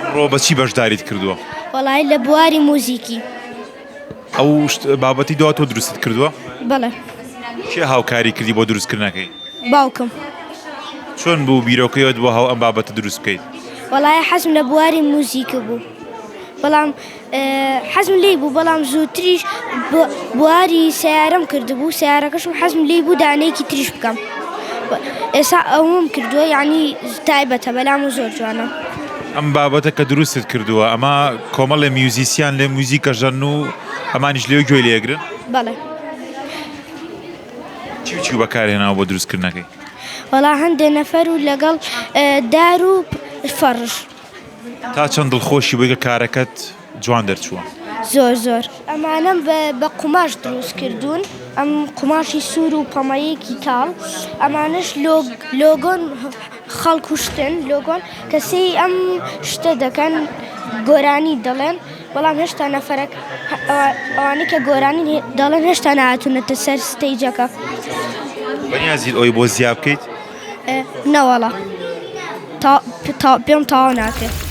ئەمڕۆ بە چی بەشداریت کردووە؟ وەڵایی لە بواری موزیکی. ئەو بابەتی دوا تۆ دروستت کردووە؟ بەڵێ. کێ هاوکاری کردی بۆ دروستکردنەکەی؟ باوکم. چۆن بوو بیرۆکەیەت بۆ هاو ئەم بابەتە دروست بکەیت؟ وەڵایی حەزم لە بواری موزیک بوو بەڵام حەزم لێی بوو بەڵام زووتریش بواری سیارەم کردبوو سیارەکەشم حەزم لێی بوو دانەیەکی تریش بکەم ئێسا ئەوم کردووە یعنی تایبەتە بەلام و زۆر جوانە. ئەم بابەتە کە دروستت کردووە ئەمە کۆمەڵێ میوزیسیان لێ موزیکە ژەن و ئەمانیش لێ گوێ لێگرن؟ بەڵێ. چی و چی بەکارهێناوە بۆ دروستکردنەکەی؟ وەڵا هەندێ نەفەر و لەگەڵ دار و فەڕش. تا چەند دڵخۆشی بووی کە کارەکەت جوان دەرچووە؟ زۆر زۆر. ئەمانەم بە قوماش دروست کردوون، ئەم قوماشی سوور و پەمەیەکی کاڵ، ئەمانەش لۆگۆن خەڵک و شتن لۆگۆن کە سەیری ئەم شتە دەکەن گۆرانی دەڵێن، بەڵام هێشتا نەفەرەک ئەوانەی کە گۆرانی دەڵێن هێشتا نەهاتوونەتە سەر ستەیجەکە. بەنیازیت ئەوی بۆ زیا بکەیت؟ نەوەڵا تا پێم تەواو ناکرێت.